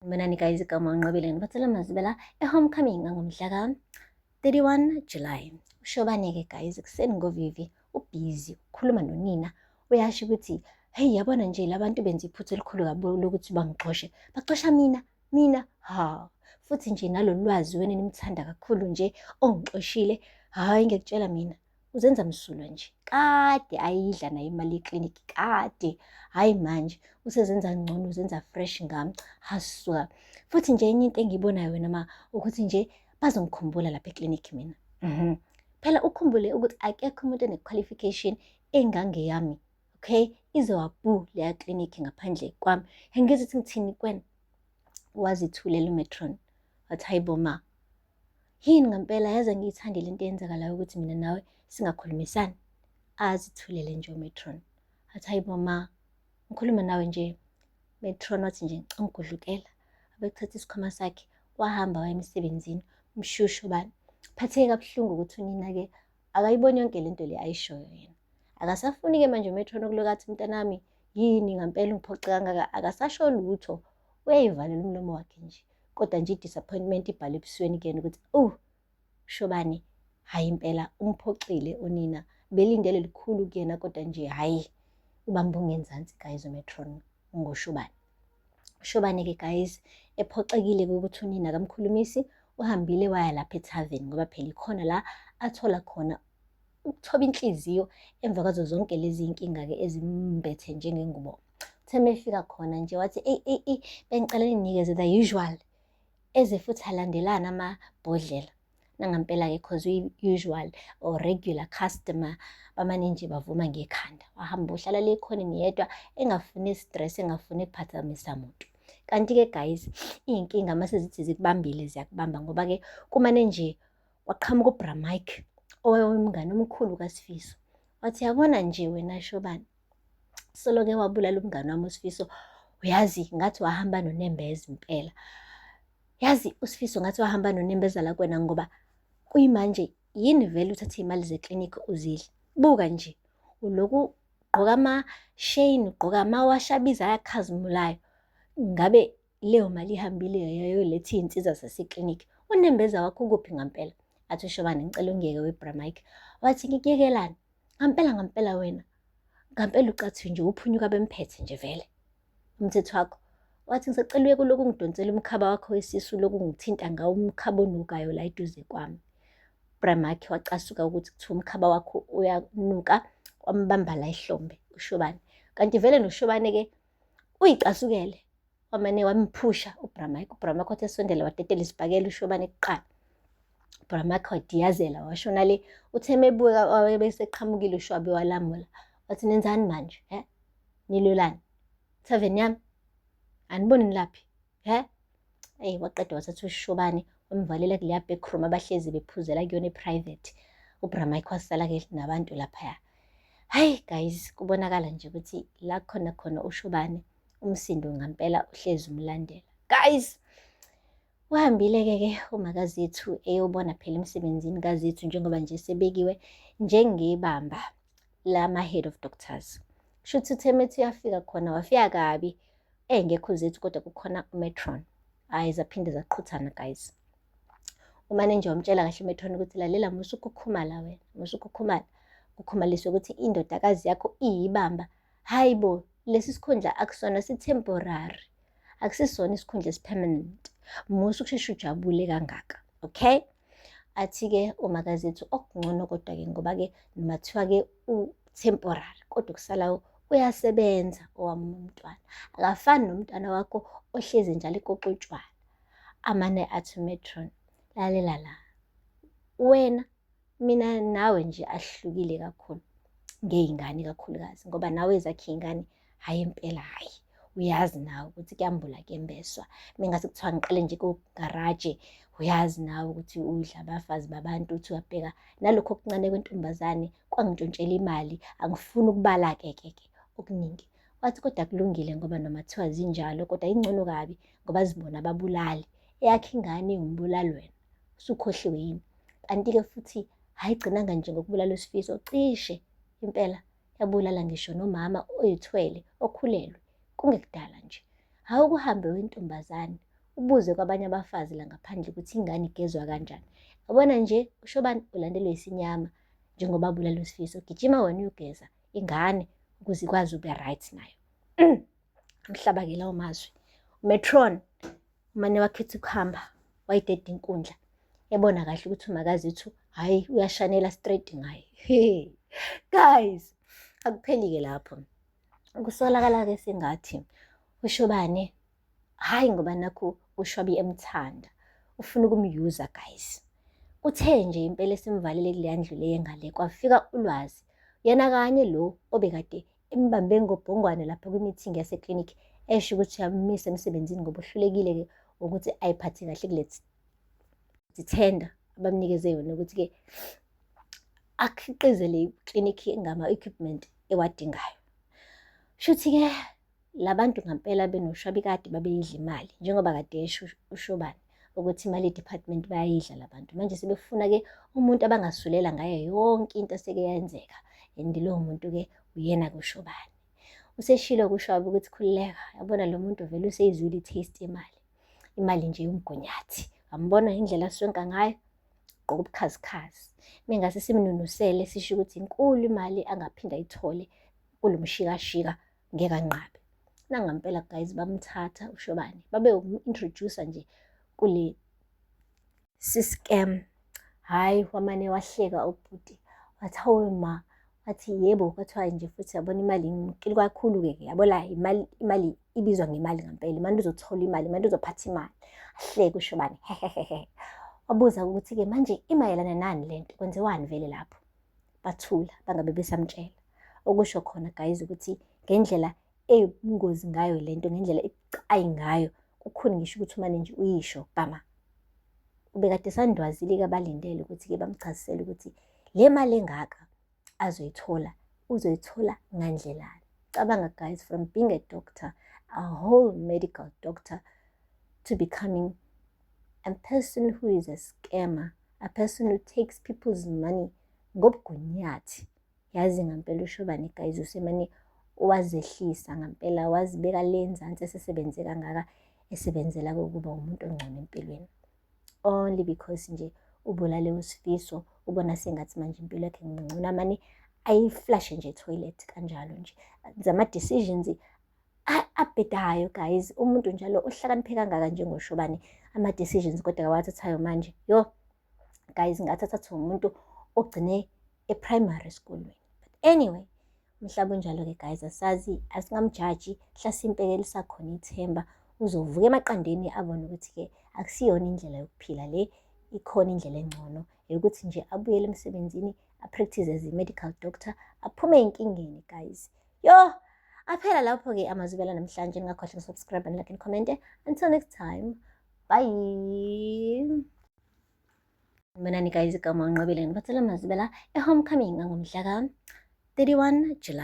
Sanibonani guys, igama uNqobile ngiphathela amazibela e-homecoming ngomhla ka-31 July. Ushobane-ke guys, ekuseni ngovivi ubhizi ukhuluma nonina uyasho ukuthi hey yabona nje labantu benza iphutha elikhulu kabi lokuthi bangixoshe. Baxosha mina, mina ha. Futhi nje nalolu lwazi wena nimthanda kakhulu nje ongixoshile, hhayi ngiyakutshela mina uzenza msulwa nje kade ayidla naye imali yeklinikhi kade hhayi manje usezenza ngcono uzenza fresh ngami hasuka futhi nje enye into engiyibonayo wena ma ukuthi nje bazongikhumbula lapha eklinikhi mina mm -hmm. Phela ukhumbule ukuthi akekho umuntu one-qualification engangeyami okay izowa bhu leya klinikhi ngaphandle kwami engizothi ngithini kwena wazithulela umetron wathi hayi bo ma Yini ngempela yaze ngiyithande lento eyenzakalayo ukuthi mina nawe singakhulumisani. Azithulele nje uMetron. Athi hayi bo ma, ngikhuluma nawe nje. Metron wathi nje ngigudlukela. Abethatha isikhwama sakhe wahamba waya emsebenzini. Mshushu bani. Phatheke kabuhlungu ukuthi unina-ke akayiboni yonke lento le ayishoyo yena. Akasafuni-ke manje uMetron ukuloku athi mntanami yini ngampela ungiphoxe kangaka akasasho lutho. Uyayivalela umlomo wakhe nje. Kodwa nje i-disappointment ibhalwe ebusweni kuyena ukuthi oh Shobane hhayi impela umphoxile unina belindele likhulu kuyena kodwa nje hhayi ubamba ungenzansi guys umetron ngoshobane. Ushobane-ke guys ephoxekile ukuthi unina akamkhulumisi uhambile waya lapha ethaveni ngoba phela ikhona la athola khona ukuthoba inhliziyo emva kwazo zonke lezi nkinga-ke ezimbethe njengengubo. Uthe mefika khona nje wathi eyi eyi eyi bengicela ninginikeze the usual eze futhi alandelana amabhodlela nangampela-ke cause uyi-usual or regular customer bamane nje bavuma ngekhanda wahamba uhlala le khoneni yedwa engafuni stress engafuni kuphathamisa muntu kanti-ke guys iy'nkinga uma sezithi zikubambile ziyakubamba ngoba-ke kumane nje kwaqhamuka ubra Mike owayewumngane omkhulu kaSifiso wathi yabona nje wena Shobane solo-ke wabulala umngane wami uSifiso uyazi ngathi wahamba nonembeza impela yazi uSifiso ngathi wahamba nonembeza la kwena ngoba kuyimanje yini vele uthathe iy'mali zeklinikhi uzidle buka nje uloku ugqoka ama-shane ugqoka amawashi abizayo akhazimulayo ngabe leyo mali ihambile yayoletha iy'nsiza zaseklinikhi unembeza wakho ukuphi ngampela athi ushobane ngicela ungiyeke webra Mike wathi ngikuyekelani ngampela ngampela wena ngampela ucathi nje uphunyuka bemphethe nje vele umthetho wakho wathi ngisacela uyeke lokhu ngidonsela umkhaba wakho wesisu lokhu ngithinta ngawo umkhaba onukayo la eduze kwami Bramakhe wacasuka ukuthi kuthiwa umkhaba wakho uyanuka wambamba la ihlombe ushobane kanti vele noshobane-ke uyicasukele wamane wamphusha uBramakhe uBramakhe wathi esondela wadedela isibhakela ushobane kuqala uBramakhe wadiyazela washona le uthe mebuka wabeseqhamukile ushwabe walamula wathi nenzani manje he nilwelani thaveni yami aniboni nilaphi he eyi waqeda wathatha ushobane wamvalela kuleya backroom abahlezi bephuzela kuyona i-private uBramakhe wasala-ke nabantu laphaya hayi guys kubonakala nje ukuthi la khona khona ushobane umsindo ngampela uhlezi umlandela guys uhambile-ke ke umakazethu eyobona phela emsebenzini kazethu njengoba nje sebekiwe njengebamba lama-head of doctors kusho ukuthi uthe methi uyafika khona wafika kabi engekho zethu kodwa kukhona umetron hhayi zaphinde zaqhuthana guys umanenja wamtshela kahle umetron ukuthi lalela musa ukukhukhumala wena musa ukukhukhumala kukhumaliswe ukuthi indodakazi yakho iyibamba hayi bo lesi sikhundla akusona si-temporary akusisona isikhundla esi-permanent musa ukusheshe ujabule kangaka okay athi-ke umakazethu okungcono kodwa-ke ngoba-ke noma kuthiwa-ke u-temporary kodwa okusalayo uyasebenza owami umntwana akafani nomntwana wakho ohlezi njalo ekoxa utshwala amane athi umetron lalela la wena mina nawe nje ahlukile kakhulu ngey'ngane kakhulukazi ngoba nawe ezakhe iy'ngane hhayi impela hhayi uyazi nawe ukuthi kuyambula kuyembeswa mengase kuthiwa ngiqale nje kugaraje uyazi nawe ukuthi udla abafazi babantu uthi uyabheka nalokho okuncane kwentombazane kwangintshontshela imali angifuni ukubala-ke ke ke okuningi wathi kodwa kulungile ngoba noma kuthiwa zinjalo kodwa ingcono kabi ngoba zibona ababulali eyakhe ingane iwumbulali wena usukhohliwe yini kanti-ke futhi hhayi gcinanga nje ngokubulala uSifiso cishe impela yabulala ngisho nomama oyithwele okhulelwe kungekudala nje. Hhayi ukuhambe wentombazane Ubuze kwabanye abafazi la ngaphandle ukuthi ingane igezwa kanjani. Yabona nje uShobani ulandelwe isinyama njengoba abulala uSifiso. Gijima wena uyogeza ingane ukuze ikwazi ube right nayo. Umhlaba-ke lawo mazwi. Umetron umane wakhetha ukuhamba wayideda inkundla ebona kahle ukuthi umakazethu hhayi uyashanela straight ngaye. Guys, akupheli-ke lapho. Kusolakala-ke sengathi uShobane hhayi ngoba nakhu uShwabi emthanda ufuna ukumyuza guys. Kuthe nje impela esimvalele kuleya ndlu le ngale kwafika uLwazi yena kanye lo obekade embambe ngobhongwane lapha kwi-meeting yaseklinikhi esho ukuthi uyamisa emsebenzini ngoba uhlulekile-ke ukuthi ayiphathe kahle kule thenda abamnikeze yona ukuthi-ke akhiqize le klinikhi ngama-equipment ewadingayo. Shuthi-ke labantu ngampela benoshwabi kade babeyidla imali njengoba kade esho uShobane ukuthi imali ye-department bayayidla labantu. Manje sebefuna-ke umuntu abangasulela ngayo yonke into eseke yenzeka and lowo muntu-ke uyena-ke uShobane. Useshilo kuShwabi ukuthi khululeka, yabona lo muntu vele useyizwile i-taste yemali. Imali nje yomgunyathi. Wambona indlela aswenka ngayo? Gqoka ubukhazikhazi. Mengase simnunusele sisho ukuthi inkulu imali angaphinda ayithole kulo mshikashika ngeke anqabe. Nangampela guys bamthatha uShobane babe umu-introducer nje kule siscam. Hhayi wamane wahleka ubhuti wathi hawe ma, wathi yebo kwathiwa nje futhi yabona imali inkulu kakhulu-ke ke yabo la imali imali ibizwa ngemali ngampela imali uzothola imali imali uzophatha imali. Ahleke uShobane hehehehe. Wabuza ukuthi-ke manje imayelana nani lento kwenziwani vele lapho? Bathula bangabe besamtshela. Okusho khona guys ukuthi ngendlela eyingozi ngayo lento ngendlela ebucayi ngayo kukhona ngisho ukuthi umane nje uyisho gama. Ubekade esandwazile-ke abalindele ukuthi-ke bamchazisele ukuthi le mali engaka azoyithola uzoyithola ngandlelani. Cabanga guys, from being a doctor, a whole medical doctor, to becoming a person who is a scammer, a person who takes people's money ngobugunyathi. Yazi ngampela uShobane guys usemane wazehlisa ngampela wazibeka le nzansi esesebenze kangaka esebenzela ukuba umuntu ongcono empilweni. Only because nje ubulale uSifiso ubona sengathi manje impilo yakhe ngcono amane ayiflashe nje toilet kanjalo nje. Zama-decisions abhedayo guys, umuntu njalo ohlakaniphe kangaka njengoShobane ama-decisions kodwa awathathayo manje yo guys ngathi athathwe umuntu ogcine e-primary esikolweni. But anyway, umhlaba unjalo-ke guys, asazi asingamjaji hlasimpe-ke lisakhona ithemba uzovuka emaqandeni abone ukuthi-ke akusiyona indlela yokuphila le, ikhona indlela engcono yokuthi nje abuyele emsebenzini a-practice as a medical doctor aphume ey'nkingeni guys. Yo, aphela lapho-ke amazwi namhlanje. Ningakhohlwa ukusubscribe and like and comment. Until next time, bye. Sanibonani guys, igama uNqobile ngiphathela amazwi la e-homecoming ngomhla ka-31 July.